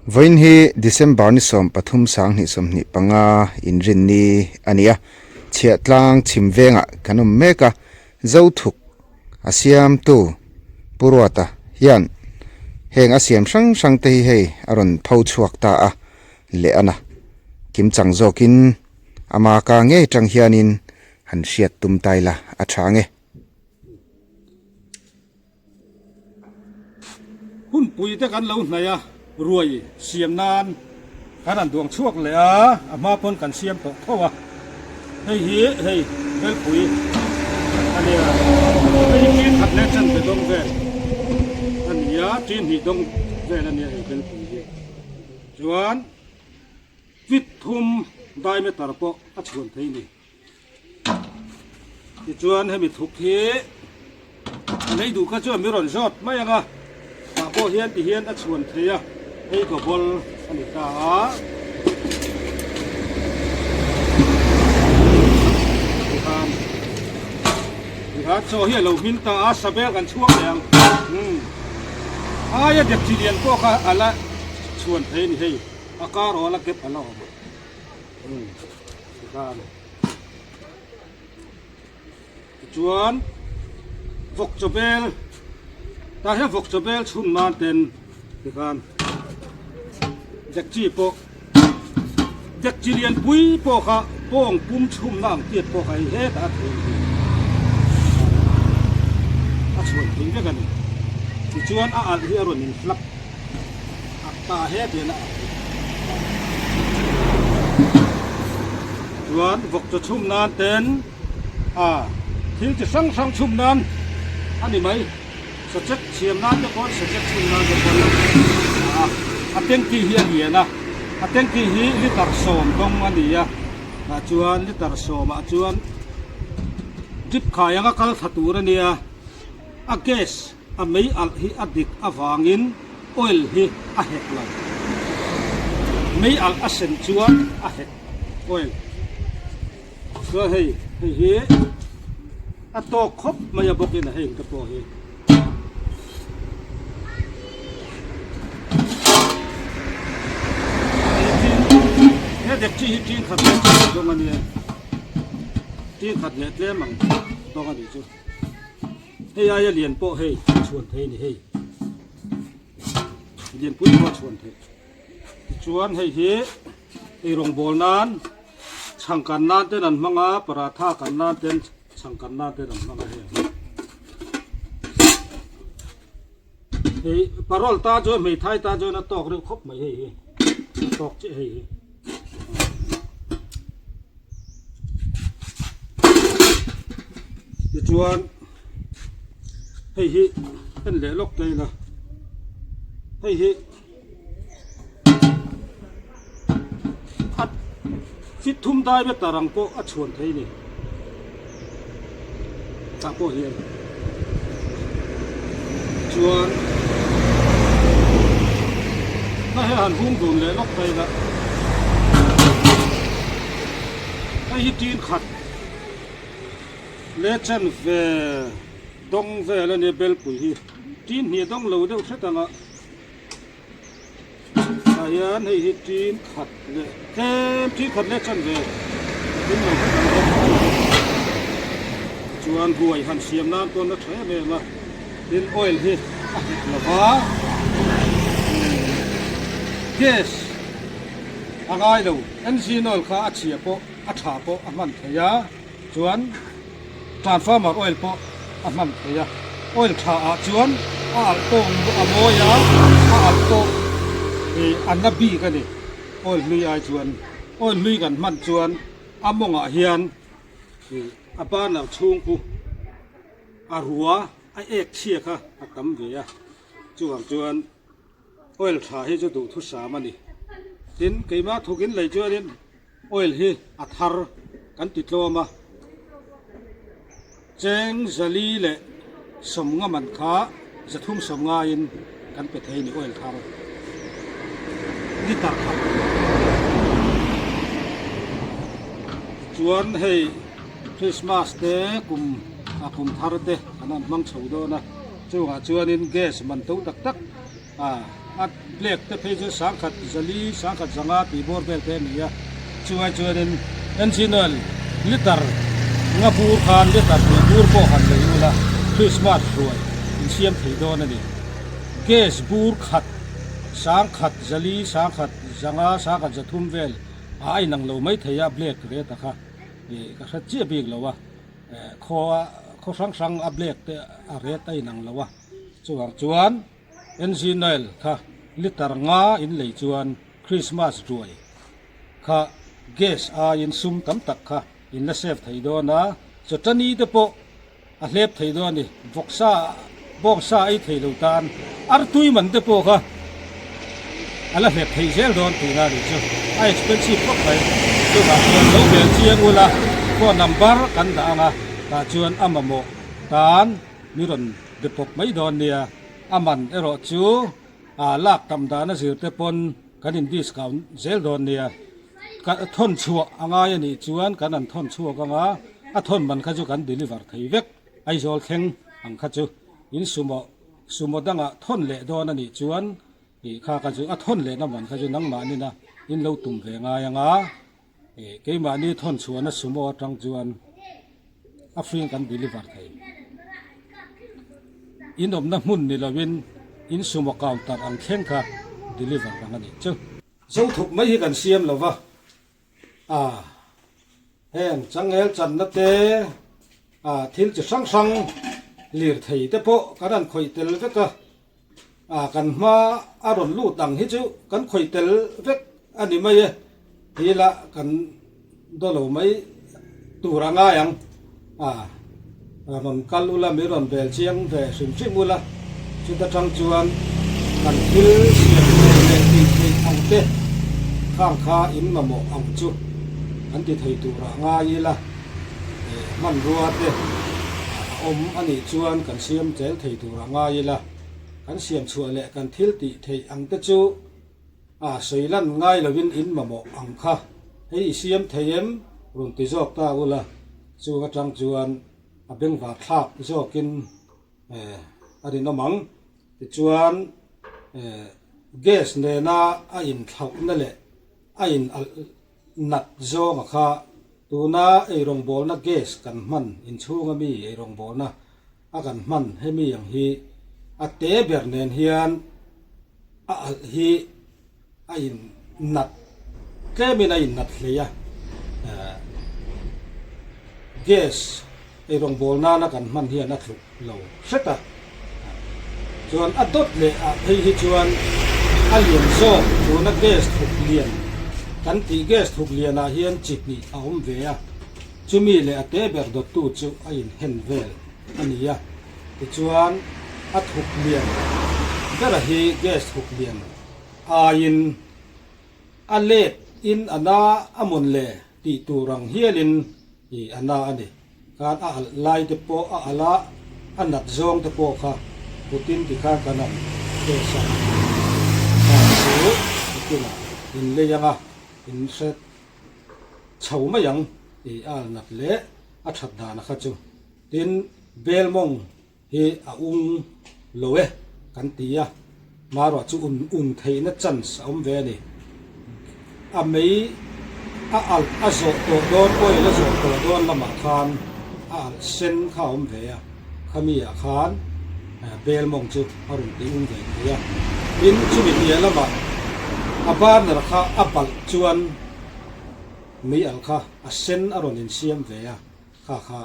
Vawiin hi December ni 13 sang 25 inrinni a ni a, Chhiahtlang chhim vengah kan awm mek a, Zothuk a siamtu Pu Ruata hian heng a siam hrang hrang te hi hei a rawn pho chhuak ta a, leh a na kimchang zawkin ama ka ngei tang hianin han hriat tum ta ila a tha nge. Hunpui te kan lo hnaih a, ruai siam nan kan han duang chhuak leh a, a hma pawn kan siam tawh tho a. Hei hi hei Belpui a nia, hei hi tin khat leh chanve dawng vel a ni a, tin hnih dawng vel a nia hei Belpui hi. Chuan feet thum diameter pawh a chhuan thei a ni. Tichuan hemi thuk hi a lei duh kha chuan mi rawn zawt mai ang a, tah pawh hian ti hian a chhuan thei a, hei ka bawl a ni ta a. Tikhan tikhan chaw hi a lo hmin ta a, sabel kan chhuak leh ang. Umm aia dep chi lian pawh kha a la chhuan thei a ni hei, a kar awl a kep a la awm a. Umm tikhan tichuan vawk chaw bel tah hian vawk chaw bel chhun nan ten tikhan dek chi pawh dek chi lian pui pawh kha pawng pum chhumna ang tiat pawh kha hei hetah a thei a chhuan thei vek a ni tichuan a alh hi a rawn inhlap. A ta he tian a Chuan vawk chaw chhum nan ten a thil chi hrang hrang chhum nan a ni mai. Sachek siam nan te pawh sachek chhum nan te pawh a a tanky hi a lian a, a tanky hi litre 10 dawng a ni a, tah chuan litre 10 ah chuan drip khai anga kal thla tur a nia, a gas. A mei alh hi a dik avangin oil hi a hek lo. Mei alh a sen chuan a hek oil. Chuan hei hei hi a tawk khawp mai a bawkin a heng te pawh hi. He dek chi hi tin khat leh tlem ang dawng a nia. Tin khat leh tlem ang dawng a nih chu. Hei aia lian pawh hei a chhuan thei a ni hei lianpui pawh a chhuan theih tichuan hei hi eirawng bawl nan chhang kan nan ten an hmang a paratha kan nan ten chhang kan nan ten an hmang a hei hei parol tan chuan hmeithai tan chuan a tawk reuh khawp mai hei hi a tawk chiah hei hi. Tichuan hei hi en leh lawk ta ila hei hi a fit thum dai meter ang pawh a chhuan thei a ni tah pawh hian chuan na he han hung dun leh lawk ta ila hei hi tin khat leh chen ve dawng vel a nia belpui hi tin hnih dawng lo deuh hret ang a. Tah hian hei hi tin khat leh tlem tin khat leh chan ve tin lo hret ang bawk chuan ruai han siam nan pawn a tha em em a tin oil hi a hek lo va gas a ngai lo engine oil kha a chhia pawh a tha pawh a hman thei a chuan Transformer oil pawh a hman thei a, oil tha ah chuan a alh pawh a mawi a, a alh pawh ih a na bik a ni oil hlui ai chuan. Oil hlui kan hman chuan a mawngah hian ih a burner chhung khu a rua a ek chhia kha a tam ve a, chuvang chuan oil tha hi chu duhthusam a ni. Tin, keimah thukin lei chuanin. Oil hi a thar kan ti tlawm a, cheng zali leh sawmnga man kha zathum sawmngaiin kan pe thei a ni oil thar litre khat. Chuan hei Christmas te kum a kum thar te kan han hmang chho dawn a, chungah chuanin gas man to tak tak a. A black te phei chu 1000 400 1500 tih bawr vel te a ni a. Chuai chuanin engine oil liter nga bur khan liter hnih bur pawh han lei ula Christmas ruai insiam thei dawn a ni. Gas bur khat 1000 400 1500 1300 vel a a inang lo mai thei a black rate a kha ih ka hre chiah bik lo a khaw khaw hrang hrang a black te a rate a inang lo a chuvang chuan engine oil kha liter nga in lei chuan Christmas ruai kha gas aiin sum tam tak kha in la save thei dawn a, chawtani te pawh a hlep thei dawn a ni. Vawksa, bawngsa ei thei lo tan artui man te pawh kha a la hlep thei zel dawn tihna a nih chu. A expensive khawp mai. Chuvang chuan lo bel chiang ula phone number kan dah ang a, tah chuan a mamawh tan mi rawn be pawp mai dawn nia. A man erawh chu a lak tam dana zir te pawn kan in discount zel dawn nia. Ka thawn chhuah a ngai a nih chuan kan an thawn chhuak ang a, a thawn man kha chu kan deliver thei vek. Aizawl thleng ang kha chu in sumo sumo dangah thawn leh dawn a nih chuan ih kha kha chu a thawn lehna man kha chu nangmahnina in lo tum ve ngai ang a, ih keimahni thawn chhuahna sumo atang chuan a free in kan deliver thei. In awmna hmun ni lovin in sumo counter ang thleng kha deliver ang a nih chu. Zothuk mai hi kan siam lo va, a heng changel channa te, a thil chi hrang hrang lirthei te pawh kan han khawih tel vek a, a kan hma a rawn lut ang hi chu kan khawih tel vek a ni mai e, ti ila kan daw lo mai tur a ngai ang. A rawn kal ula mi rawn bel chiang ve hrim hrim ula, chuta tang chuan kan thil siam theih leh tih theih ang te khang kha in mamawh ang chu kan ti thei turah ngai ila, hmanrua te a awm a nih chuan kan siam tel thei turah ngai ila, kan siam chhuah leh kan thil tih theih ang te chu A sawi lan ngai lovin in mamawh ang kha hei i siam thei em? rawn ti zawk ta ula, chung atang chuan a bengvar thlak zawkin a rinawm ang. Tichuan gas nena a inthlauhna leh a in alh nat zawnga kha tuna eirawngbawlna gas kan hman inchhunga mi eirawngbawlna a kan hman hemi ang hi a te ber nen hian a alh hi a in nat tlemin a in nat hlei a, gas eirawngbawl nana kan hman hian a tluk lo hret a, chuan a dawt leh ah phei hi chuan a lian zawk tuna gas thuk lian kan tih gas thuk lian ah hian chi hnih a awm ve a, chumi leh a te ber dawttu chu a in hen vel a ni a. Tichuan, a thuk lian bera hi gas thuk lian aiin a let in a na a mawn le tih tur ang hialin i a na a ni. Khan a alh lai te pawh a alh a, a nat zawng te pawh kha putin tikhan kan han test a. Khan chu putin ah in lei ang a, in hre chho mai ang i a alh nat leh a that dan a kha chu. Tin, bel mawng hi a ung lo e kan ti a, hmaruah chu un un theihna chance a awm ve a ni. A mei a alh a zawh tawh dawn oil a zawh tawh dawn lamah khan a alh sen kha a awm ve a, khami ah khan bel mawng chu a rawn ti ung ve thei a. Tin, chumi piah lamah a burner kha a balh chuan mei alh kha a sen a rawn insiam ve a. Kha kha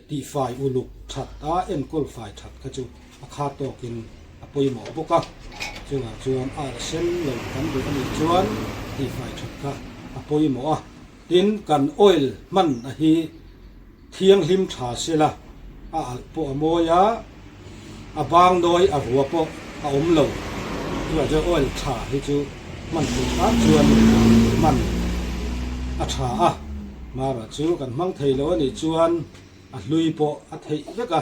tihfai uluk that a enkawl fai that kha chu a kha tawkin a pawimawh bawk a, chungah chuan a alh sen lo kan duh a nih chuan tihfai that kha a pawimawh a, tin kan oil hman a hi thianghlim tha sela a alh pawh a mawi a, a bang nawi a rua pawh a awm lo, chuvang chuan oil tha hi chu hman theih hram chuan hman a tha a, mara chu kan hmang thei lo a nih chuan a hlui pawh a theih vek a,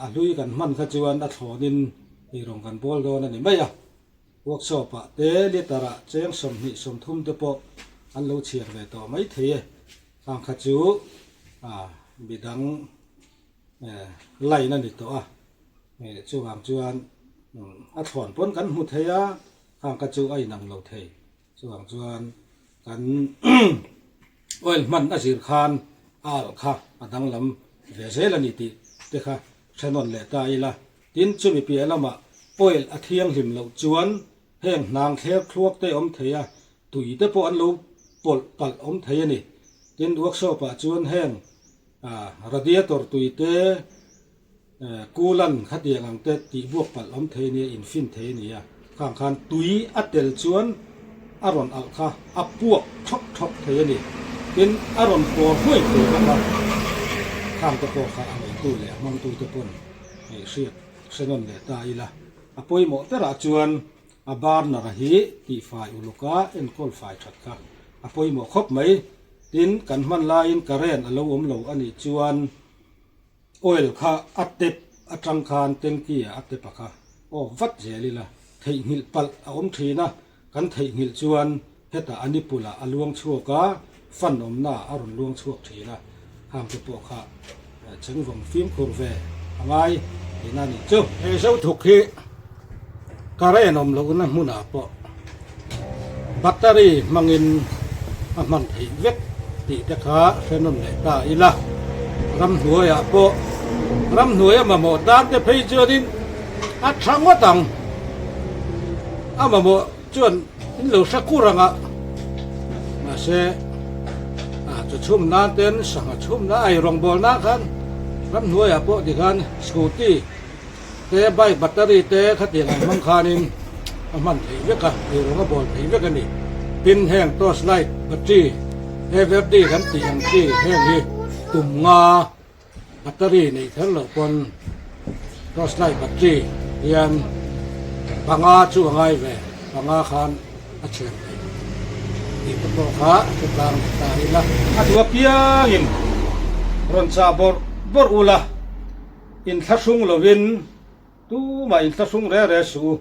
a hlui kan hman kha chuan a thlawnin eirawng kan bawl dawn a ni mai a. Workshop ah te liter ah cheng 20 30 te pawh an lo chhiar ve tawh mai thei e, khang kha chu midang line a ni tawh a, chuvang chuan. A thlawn pawn kan hmu thei a, khang kha chu a inang lo thei. Chuvang chuan kan oil hman a zir khan a alh kha a danglam ve zel a ni tih te kha hre nawn leh ta ila. Tin, chumi piah lamah oil a thianghlim loh chuan heng hnang thler thluak te awm thei a, tui te pawh an lo pawlh palh awm thei a ni. Tin, workshop ah chuan heng radiator tui te, Coolant khatiang ang te tih buak palh awm thei a nia, infin thei a nia. Khang khan tui a tel chuan a rawn alh kha a puak thawk thawk thei a ni. Tin, a rawn pawr hnuai thei bawk a. Khang te pawh kha a neitu leh a hmangtu te pawn hriat hre nawn leh ta ila. A pawimawh berah chuan a burner hi tihfai uluk a enkawl fai that kha a pawimawh khawp mai. Tin, kan hman laiin current a lo awm lo a nih chuan Oil kha a tep atang khan tanky ah a tep a kha off vat zel ila theihnghilh palh a awm thin a, kan theihnghilh chuan hetah a nipple ah a luang chhuak a, fan awmna ah a rawn luang chhuak thin a, hang te pawh kha chengvawng fimkhur ve a ngai tihna a nih chu. Hei zo thuk hi current awm lohna hmunah pawh battery hmangin a hman theih vek tih te kha hre nawn leh ta ila. Ramhnuaiah pawh ramhnuai a mamawh tan te phei chuanin a tha ngawt ang. A mamawh chuan in lo hre kur ang a, mahse a chu chhum nan ten sangha chhum na ai rawngbawlna khan ramhnuaiah pawh tikhan scooty te bike battery te khatiang ang hmang khanin a hman theih vek a, eirawng a bawl theih vek a ni. Tin, heng torch light battery everdy kan tih ang chi heng hi tum nga battery neih kher loh pawn torch light battery hian panga chu a ngai ve, panga khan a chhiar theih tih te pawh kha a hre tlang leh ta ila. A duh apiangin rawn chah bawrh bawrh ula. Inthlahrung lovin tumah inthlahrung reh reh suh u.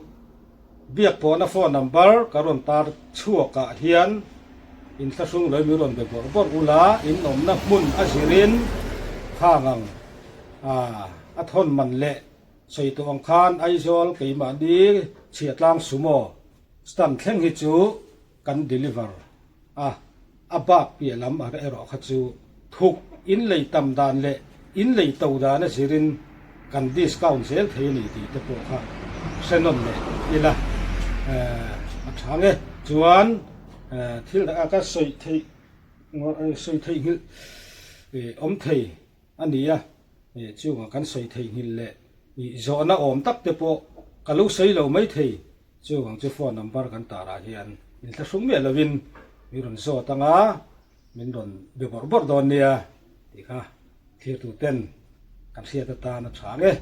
Biak pawhna phone number ka rawn tar chhuakah hian inthlahrung lo min rawn be bawrh bawrh ula, in awmna hmun a zirin khang ang a thawn man leh sawi tawh ang khan Aizawl keimahni Chhiahtlang Sumo stand thleng hi chu kan deliver a, a bak piah lam ar erawh kha chu thuk in lei tam dan leh in lei to dan a zirin kan discount zel thei a ni tih te pawh kha hre nawn leh ila a tha nge. Chuan thil dang a ka sawi theih sawi theihnghilh awm thei a ni a, chungah kan sawi theihnghilh leh zawhna awm tak te pawh ka lo sawi lo mai thei. Chuvang chu phone number kan tarah hian inthlahrung miah lovin min rawn zawt ang a, min rawn be bawrh bawrh dawn nia tih kha thlir tuten kan hriat atan a tha ang e.